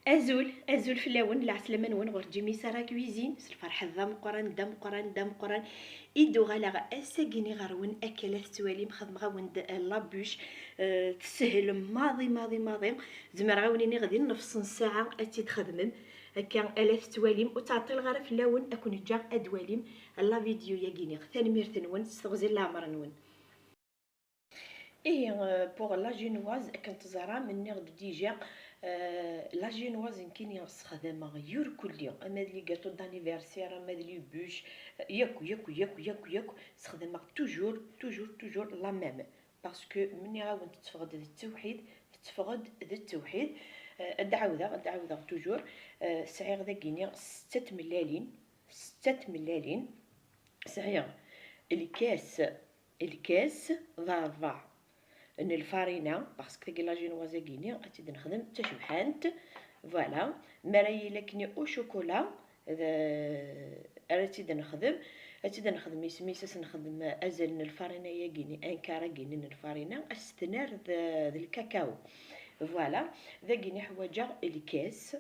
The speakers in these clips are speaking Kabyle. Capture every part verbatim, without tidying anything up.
Azul, azul fell-awen, lɛeslama-nwen ɣur Jimmy Sara Cuisine, s lferḥ d ameqqran, d ameqqran, d ameqqran i d-uɣaleɣ ass-agi-ni ɣer-wen. Akka la tettwalim, xedmeɣ-awen-d, euh, la bûche, euh, teshel maḍi, maḍi, maḍi. Zemreɣ-awen-iniɣ di nnefṣ n ssaɛa ad tt-id-xedmem. Akka la tettwalim, ur ttɛeṭṭileɣ ara fell-awen, ad ken-ǧǧeɣ ad d-twalim la vidéo-yagi-ni. Tanemmirt-nwen s teɣzi n leɛmer-nwen. Ihi, euh, pour la génoise, akken teẓram, nniɣ-d déjà, euh, la génoise nekkini sexdameɣ yir kulli, ama d les gâteaux d'anniversaire, ama d les bûches, euh, yakk, yakk, yakk, yakk, yakk, sexdameɣ toujours, toujours, toujours la même. Parce que, m-, nniɣ-awen, tetteffeɣ-d d ttewḥid, tetteffeɣ-d d ttewḥid. Euh, ad d-ɛawdeɣ, ad d-ɛawdeɣ toujours. Euh, sɛiɣ dagini setta tmellalin, setta tmellalin. Sɛiɣ lkas, lkas d ṛebɛa n lfarina, parce que tagi la génoise-agi-ni ad tt-id-nexdem d tacebḥant. Voilà. Mi ara yili akkenni au chocolat, d, ara tt-id-nexdem, ad tt-id-nexdem, isem-is ad s-nexdem azal n lfarina-yagi-ni, un quart-agi-ni n lfarina, ad s-tner d, d lkakao. Voilà. Dagi-ni ḥwaǧeɣ lkas,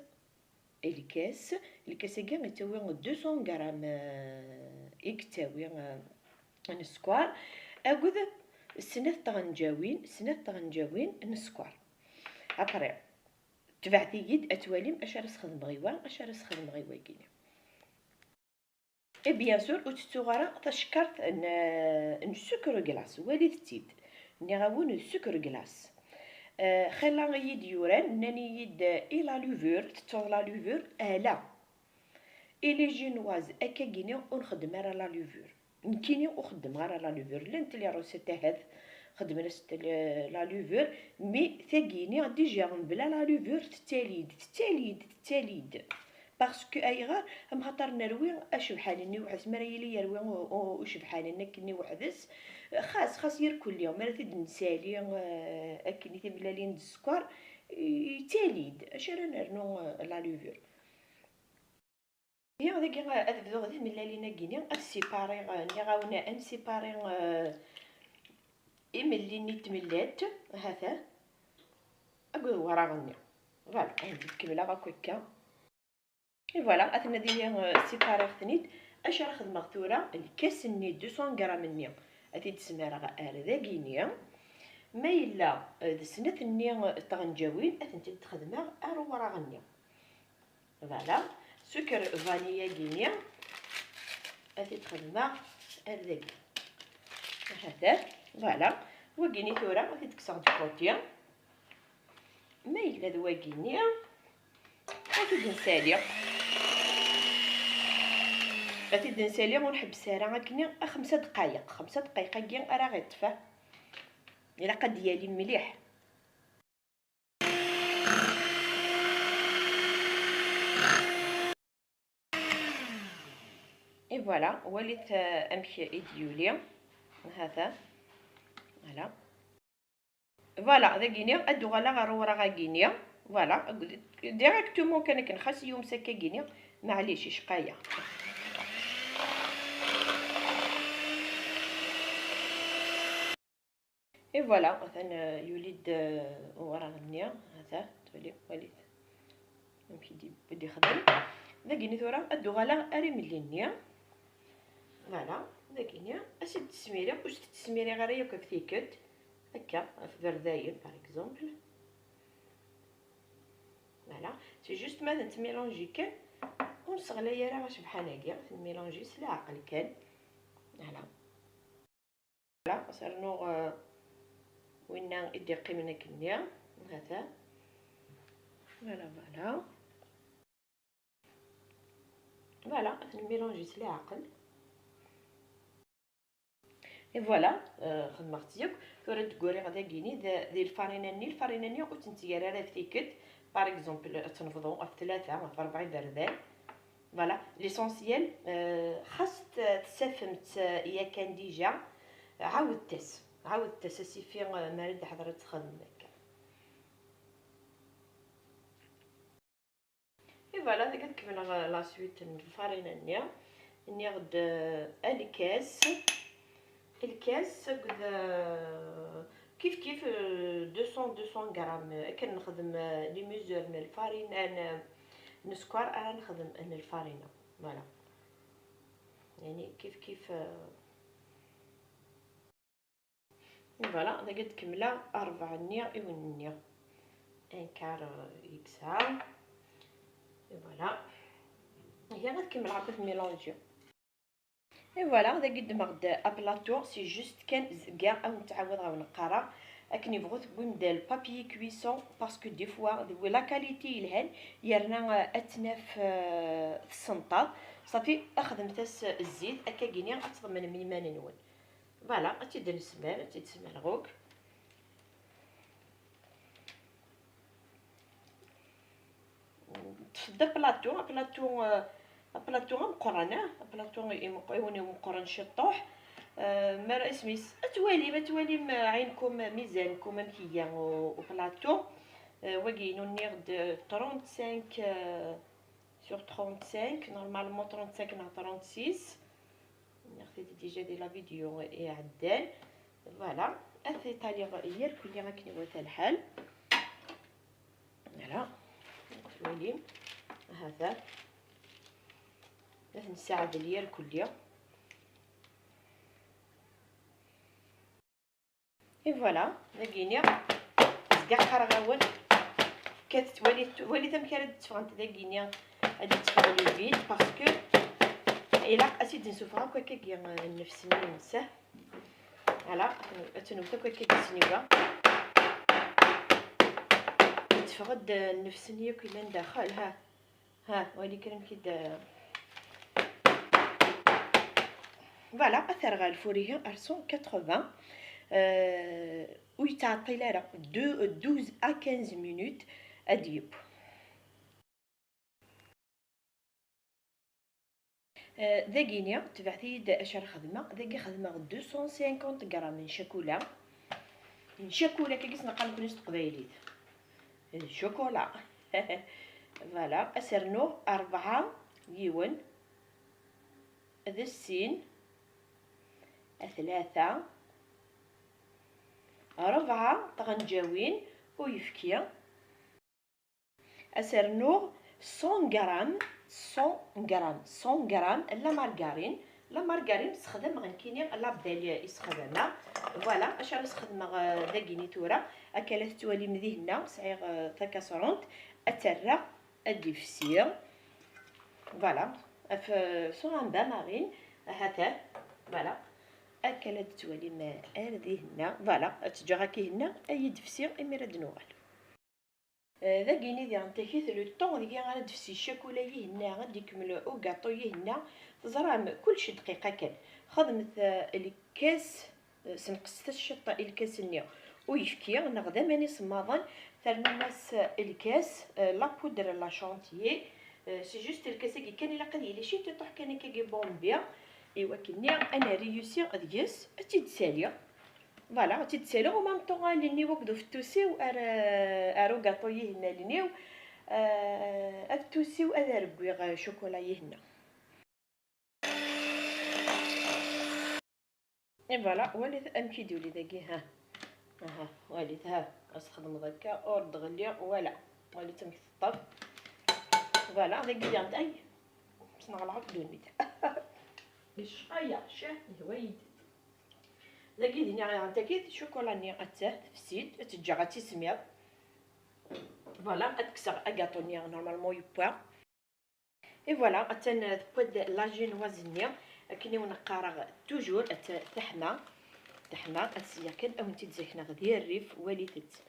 lkas, lkas-agi yettawi deux cents grammes, euh, i yettawi, euh, n sskeṛ, akked snat tɣenǧawin, snat tɣenǧawin n sskeṛ. Après, tebɛet-iyi-d ad twalim acu ara sxedmeɣ i wa, acu ara sxedmeɣ i wagini. Et bien sûr, ur tettuɣ ara tacekkart n, n sucre glace, walit-tt-id. Nniɣ-awen d sucre glace. Euh, xilla i yi-d-yuran, nnan-iyi-d, eh, i la levure, tettuḍ la levure? Ala. I les génoises, akkagini ur nxeddem ara la levure. Nekkini ur xeddmeɣ ara la levure. Llant les recettes ahat xeddmen-as la, la levure, mais tagini déjà mebla la levure tettali-d, tettali-d, tettali-d. Parce que ayɣer? Amxaṭer nerwi acebḥan-nni weḥd-s, mi ara yili yerwi u-, u-, ucebḥan-nni akkenni weḥd-s, xas, xas irkelli, mi ara t-id-nsali, eh, akkenni timellalin d sskeṛ, yettali-d. Acu ara nernu, eh, la levure? Ihi, dagi, eh, ad bduɣ di tmellalin-agi-ni, ad sipariɣ, eh, nniɣ-awen, ad nsipari, eh, imelli-nni n tmellalt, ha-t-an, akked waraɣ-nni. Voilà, ad kemmleɣ akk akka. Et voilà, aten-a dini, euh, sipariɣ-ten-id. Acu ara xedmeɣ tura? Lkas-nni deux cents grammes-nni ad t-id-smareɣ ar dagini. Ma yella, euh, d snat-nni, euh, tɣenǧawin, ad tent-id-xedmeɣ ar uwraɣ-nni. Voilà. Sucre vanille-agi-ni ad t-id-xedmeɣ ar dagi. Ahat. Voilà. Wagini tura ad t-id-kkseɣ du côté. Ma yella d wagini, ad t-id-nsali. Ad t-id-nsali, ur nḥebbes ara akkenni, a xemsa dqayeq. Xemsa dqayeq-agi ara ɣ-iṭṭef. Ilaq ad d-yali mliḥ. Et voilà, walit, euh, amek i d-yuli. Ha-t-an. Voilà. Voilà, dagini, ad d-uɣaleɣ ɣer uwraɣ-agini. Voilà, directement kan akken, xas yums akkagini, maɛlic, icqa-yaɣ. Et voilà, atan, euh, yuli-d, euh, uwraɣ-nni, ata, twalim, walit. Amek i d-, i d-ixdem. Dagini tura, ad d-uɣaleɣ ar imelli-nni. Voilà, dagini, ad s-id-tesmiriɣ, ur s-id-tesmiriɣ ara yakk ɣef tikkelt. Akka, ɣef iberdayen, par exemple. Voilà, c'est juste ma d-nettmilanji kan, ur nesseɣlay ara acebḥan-agi, ad t-nmilanji s leɛqel kan. Voilà. Voilà, ad s-rnuɣ, euh, winna i d-iqqimen akkenni. Hata. Voilà, voilà. Voilà, ad t-nmilanji s leɛqel. Et voilà, euh, xedmeɣ-tt yakk. Tura ad d-gguriɣ dagini d, di lfarina-nni. Lfarina-nni ur tt-nettger ara ɣef tikkelt. Par exemple, ad tt-nebḍu ɣef tlata, ɣef rebɛa iberdan. Voilà, l'essentiel, euh, xas t-, tessafemt, euh, yakan déjà, ɛawdet-as, ɛawdet-as asifi, euh, mi ara d-teḥḍer ad txedmem akka. Et voilà, dagi ad kemmleɣ la suite n lfarina-nni. Nniɣ-d, euh, lkas, lkas akked, euh, Kif kif, euh, deux cents, deux cents grammes, euh, akken nexdem, euh, les mesures n lfarine, euh, n, n sskeṛ ara nexdem n lfarina. Voilà. Yani kif kif, euh, Et voilà, dagi ad kemmleɣ ṛebɛa-nni i wen-nniɣ. Un quart, euh, yeksa. Et voilà. Ihi ad kemmleɣ akked mélanger. Et voilà, dagi ddmeɣ-d aplaṭu, c'est juste kan zga ad wen-ttɛawadeɣ ad wen-qqareɣ. Akken yebɣu tewwim-d le papier cuisson, parce que des fois, d la qualité yelhan, yerna, euh, ad tt-naf, euh, tsenṭaḍ. Ṣafi, xedmet-as zzit, akka gini ad tḍemnem iman-nwen. Voilà, ad tt-id-nesmar, ad tt-id-smareɣ akk. Ṭṭef-d aplaṭu, aplaṭu, euh, aplaṭu ameqqran, ah, aplaṭu imeqq-, iwen imeqqren ciṭṭuḥ. Euh, mi ara isem-is, ad twalim, ad twalim, euh, ɛinkum, mizankum amek iga u-, uplaṭu. Euh, wagi inu nniɣ-d trente-cinq, euh, sur trente-cinq, normalement trente-cinq neɣ trente-six. Nniɣ-t-id déjà di la vidéo iɛeddan. Voilà, ad t-étaliɣ yerkulli akken iwata lḥal. Voilà, twalim, hata, ad t-nessaɛdel yerkulli. Et voilà, dagini, zgiɣ qqareɣ-awen, kkatet, walit, walit amek ara d-tteffɣent dagini, ad d-tteffɣen vite, parce que ilaq ad t-id-nsufeɣ akk akkagi, nnefs-nni-ines. Voilà, ad ten-, ad tenwet akk akkagi s nniwa. Teffeɣ-d nnefs-nni akk yellan daxel, ha. Ha, wali kan amek i d-, voilà, ad t-rreɣ ɣer lfur-ihi ar cent quatre-vingts, euh, ur yettɛeṭṭil ara, de douze à quinze minutes ad d-yeww. Euh, dagini, tebɛet-iyi-d acu ara xedmeɣ. Dagi xedmeɣ deux cent cinquante grammes n ccakula. N ccakula, akka i s-neqqar nekni s teqbaylit. D ccakula. Voilà, ad s-rnuɣ rebɛa, yiwen, d sin, tlata, rebɛa tɣenǧawin uyefki. Ad s-rnuɣ cent grammes, cent grammes, cent grammes n la margarine. La margarine ssexdameɣ nekkini, label i ssexdameɣ. Voilà acu ara sxedmeɣ, euh, dagini tura. Akka la tettwalim dihinna, sɛiɣ, euh, takasrunt, ad tt-rreɣ ad d-ifsi. Voilà, af, sur un bain-marie, ha-t-an. Voilà, akka la d-tettwalim ar dihinna. Voilà, ad tt-ǧǧeɣ akka ihinna, ad iyi-d-tefsi, imir ad d-nuɣal. Eh, dagini diɣen takit, le temps deg ara d-tefsi ccakula ihinna, ad d-ikemmel ugaṭu ihinna. Teẓram, kullec dqiqa kan. Xedmet, eh, lkas, eh, senqset-as ciṭ i lkas-nni uyefki, neɣ d aman isemmaḍen, ternum-as, eh, lkas, eh, la poudre la chantilly. Eh, c'est juste lkas-agi kan ilaq ad yili ciṭ iṭuḥ kan akkagi bombi, i wakken-nni ad nriyusi deg-s, ad tt-id-saliɣ. Voilà, ad tt-id-saliɣ, au même temps, allen-iw akked ufettus-iw ar, ar ugaṭu ihinna allen-iw, eh, afettus-iw ad argwiɣ, eh, ccukula ihinna. Et voilà, walit amek i d-yuli dagi, ha. Aha, walit, ha. Ad s-txedmeḍ akka, ur d-ɣelliɣ, voilà. Walit amek teṭṭef. Voilà, dagi diɣen, ay, ssneɣ lɛeb ddunit. Ccaya, cah, yehwa-yi-d. Dagi din, iɣiɣen tagi, ccukula-nni atta tefsi-d, ad tt-ǧǧeɣ ad tismiḍ. Voilà, ad kkseɣ agaṭu-nni, normalement yewwa. Et voilà, attan tewwa-d la génoise-nni, akken i wen-qqareɣ toujours, atta teḥma, teḥma, ad s-iyyaɣ kan, ad wen-tt-id-zakneɣ di rrif, walit-tt.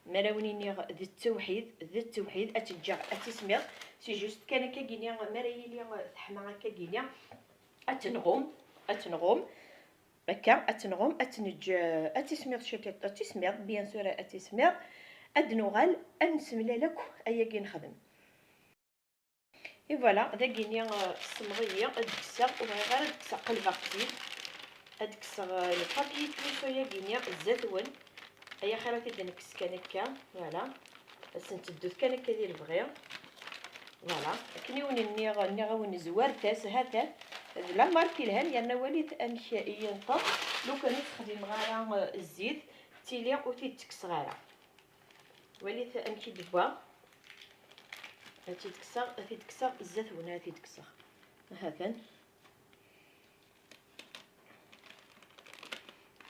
Mi ara wen-iniɣ d ttewḥid, d ttewḥid, ad tt-ǧǧeɣ ad tismiḍ, c'est juste kan akkagini, mi ara yili teḥma akkagini, ad tenɣum, ad tenɣum, akka, ad tenɣum, ad tt-neǧǧ, ad tismiḍ ciṭiṭ, ad tismiḍ, bien sûr, ad tismiḍ, ad nuɣal, ad nessemlal akk ayagi nexdem. Et voilà, dagini, euh, tessemɣ-iyi, ad d-kkseɣ, ur bɣiɣ ara ad d-kkseɣ, qelbeɣ-tt-id. Ad d-kkseɣ, euh, le papier cuisson-agi-ni zdat-wen. Ay axir ad t-id-nekkes kan akka, voilà. Ad sen-teddut kan akka di lebɣi. Voilà, akken i wen-nniɣ, nniɣ-awen zwart-as, ha-t-an. D la marque yelhan, yerna walit amek i yenṭeq. Lukan ur texdimeɣ ara, euh, zzit, Tili ur t-id-ttekkseɣ ara. Walit amek i d-tewwa. Ad t-id-kkseɣ, ad t-id-kkseɣ zdat-wen, ad t-id-kkseɣ. Ha-t-an.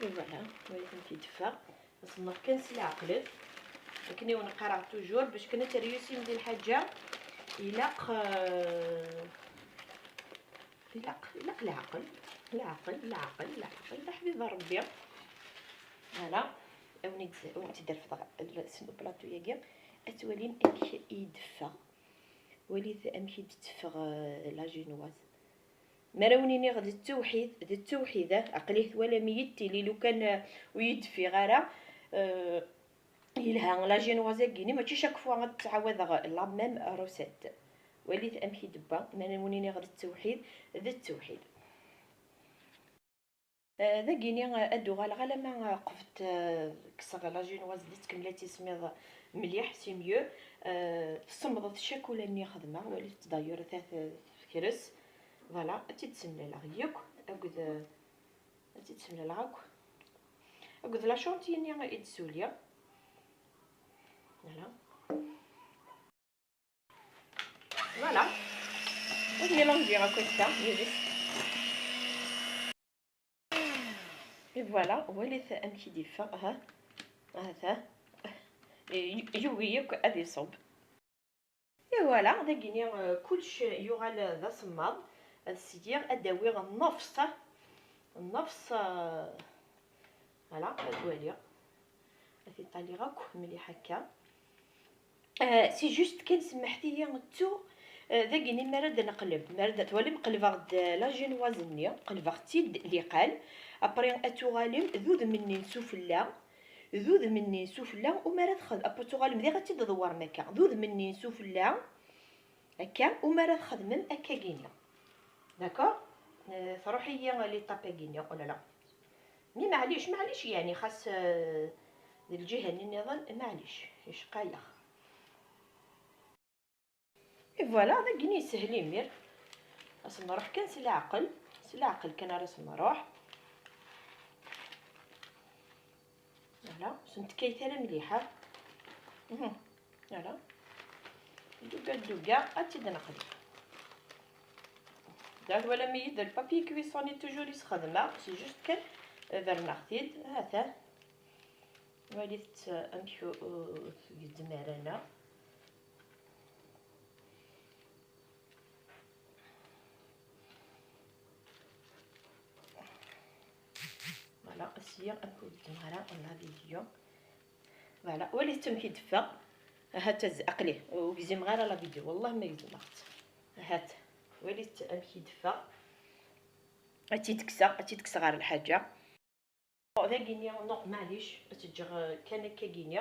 Et voilà, walit amek i d-teffeɣ. Asemmeḍ kan s leɛqel. Akken i wen-qqareɣ toujours, bac kan ad teryusim di lḥaǧa, ilaq, euh, ilaq, ilaq leɛqel. Leɛqel, leɛqel, leɛqel, d aḥbib n Ṛebbi. Voilà. Ad wen-id-, ad wen-tt-id-refdeɣ l-, s plateau-yagi. Ad twalim amek i d-teffeɣ. Walit amek i d-teffeɣ, euh, la génoise. Mi ara wen-iniɣ d ttewḥid, d ttewḥid, ah, aql-i twalam-iyi-d tili lukan, euh, ur yi-d-teffiɣ ara, euh, yelha la génoise-agi-ni, mačči chaque fois ad ttɛawadeɣ la même recette. Walit amek i d-tewwa, mi ara wen-iniɣ d ttewḥid, d ttewḥid. Euh, dagini, euh, ad d-uɣaleɣ alamma, euh, qbet, euh, kkseɣ la génoise di tkemla tismiḍ mliḥ, c'est mieux. Euh, tsemmḍeḍ ccakula-nni xedmeɣ, walit d'ailleurs atat, euh, tekres. Voilà, ad tt-id-semlaleɣ yakk, akked, euh, ad tt-id-semlaleɣ akk, akked la chantilly-nni i d-suliɣ. Voilà. Voilà. Ad mélangiɣ akk akka yid-s. Et voilà, walit amek i d-yeffeɣ, ha, ha-t-a. Yu-, yugi yakk ad iṣubb. Et voilà, dagini, euh, kullec yuɣal d asemmaḍ. Ad syiɣ, ad d-awiɣ nnefṣ, nnefṣ, euh, voilà, ad waliɣ. Ad t-id-ṭaliɣ akk mliḥ akka. Euh, c'est juste kan, semmeḥt-iyi, ttuɣ, euh, dagini mi ara d-neqleb, mi ara d-, twalim, qelbeɣ-d la génoise-nni, qelbeɣ-tt-id liqal, après ad tuɣalem d udem-nni n sufella, d udem-nni n sufella, u mi ara txed-, après tuɣalem diɣ ad tt-id-tḍewwrem akka, d udem-nni n sufella, akka, u mi ara txedmem akkagini. D'accord? Euh, truḥ-iyi l'étape-agini, oh là là. Mi maɛlic, maɛlic, yeɛni xas, euh, d lǧiha-nni nniḍen, maɛlic, icqa-yaɣ. Et voilà, dagini yeshel imir. Ad s-nruḥ kan s leɛqel, s leɛqel kan ara s-nruḥ. Voilà, ur s-nettkayt ara mliḥ, ha. Mhm. Voilà. Dugga, dugga, ad tt-id-neqli. Da twalam-iyi-d le papier cuisson-nni toujours i s-xedmeɣ, c'est juste kan, euh, berneɣ-t-id, ha-t-an. Walit, euh, amek, euh, tgezzem ara-neɣ. Voilà, sya amek ur d-ǧǧeɣ ara la vidéo. Voilà, walit amek i d-teffeɣ. Ahat az-, aql-i ur gzimeɣ ara la vidéo, wellah ma gezmeɣ-tt. Ahat, walit amek i d-teffeɣ. Ad tt-id-kkseɣ, ad tt-id-kkseɣ ɣer lḥaǧa. Dagini, non, maɛlic, ad tt-ǧǧeɣ, euh, kan akkagini.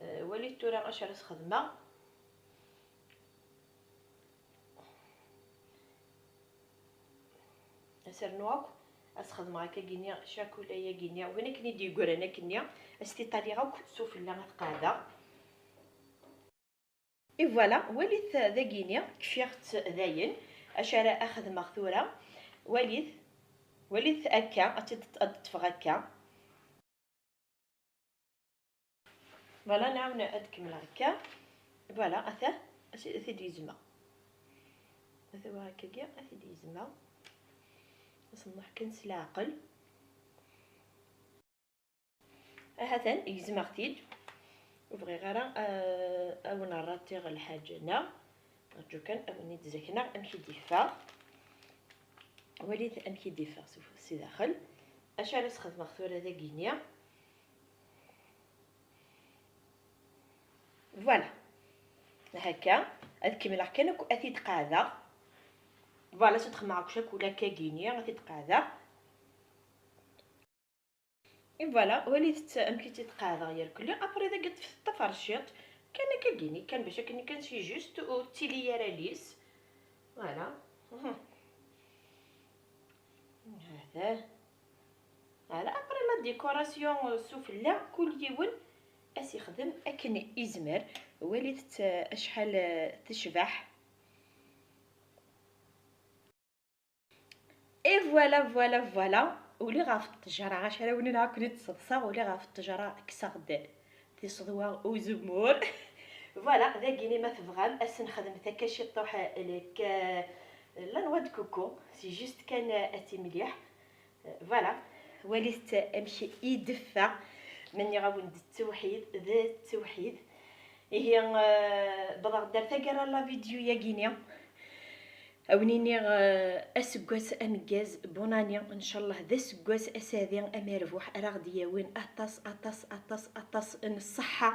Euh, walit tura acu ara s-xedmeɣ. Ad s-rnuɣ akk, ad s-xedmeɣ akkagini, ccakula-yagini, win akken i d-yeggran akkenni, ad s-t-iṭaliɣ akk sufella ad qeɛdeɣ. Et voilà, walit dagini, kfiɣ-tt dayen. Acu ara xedmeɣ tura? Walit, walit akka, ad tt-id-, ad ṭṭfeɣ akka. Voilà, nɛawen ad kemmleɣ akka. Voilà, ata, ad t-, ad t-id-gezmeɣ. Ata wa akkagi, ad t-id-gezmeɣ. Ad s-nruḥ kan s leɛqel. Ahatan, gezmeɣ-t-id. Ur bɣiɣ ara, euh, ad wen-rratiɣ lḥaǧa-nneɣ. Rǧu kan, ad wen-id-zakneɣ amek i d-yeffeɣ. Walit amek i d-yeffeɣ s, si daxel. Acu ara s-xedmeɣ tura dagini? Voilà. Hakka, ad kemmleɣ kan akk, ad t-id-qeɛdeɣ. Voilà, s ad xedmeɣ akk ccakula akkagini, ad t-id-qeɛdeɣ. Et voilà, walit amek i tt-id-qeɛdeɣ yerkelli. Après, dagi ṭṭef-, ṭṭafar ciṭ. Kan akkagini, kan bac akken kan, c'est juste ur ttili ara lisse. Voilà. Mhm. Hada. Voilà, après la décoration, euh, sufella, kul yiwen ad s-ixdem akken izmer. Walit, euh, acḥal, euh, tecbeḥ. Et voilà, voilà, voilà. Uliɣ ɣef ttejra, acu ara wen-iniɣ, ad ken-id-sseḍseɣ, uliɣ ɣef ttejra, kkseɣ-d tiseḍwa uzemmur. Voilà, dagini ma tebɣam ad s-nexdem akka ciṭuḥ, lek, la noix de coco, c'est juste kan ad timliḥ. Voilà, walit amek i d-teffeɣ, ma nniɣ-awen d ttewḥid, d ttewḥid. Ihi, eh, bḍeɣ-d ar taggara n la vidéo-yagini. A wen-iniɣ, eh, aseggas ameggaz, bonne année, ncallah d aseggas aseɛdi amerbuḥ ara ɣ-d-yawin aṭas, aṭas, aṭas, aṭas n ṣṣeḥḥa,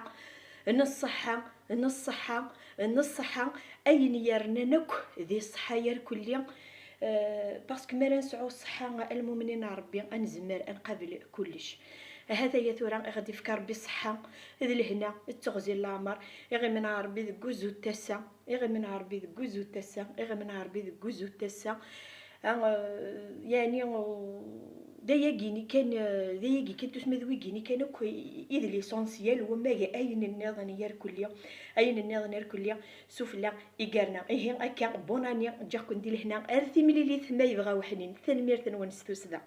n ṣṣeḥḥa, n ṣṣeḥḥa, n ṣṣeḥḥa, ayen yernan akk di ṣṣeḥḥa yerkulli, eh, parce que mi ara nesɛu ṣṣeḥḥa a lmumnin n Ṛebbi, ad nezmer ad nqabel kullec. Ahat aya tura i ɣ-d-ifka Ṛebbi ṣṣeḥḥa d lehna d teɣzi n leɛmer, iɣ imneɛ Ṛebbi deg wuzzu n tasa, iɣ imneɛ Ṛebbi deg wuzzu n tasa, iɣ imneɛ Ṛebbi deg wuzzu n tasa. Ah, eh, yeɛni, eh, d ayagi-ni kan, eh, d ayagi kan, tusma d wigi-ni kan akk i, i d l'essentiel, wama ayen nniḍen yerkulli, ayen nniḍen yerkulli, sufella i yerna. Ihi akka, bonne année, ǧǧiɣ-ken di lehna, ar timlilit ma yebɣa uḥnin. Tanemmirt-nwen s tussda.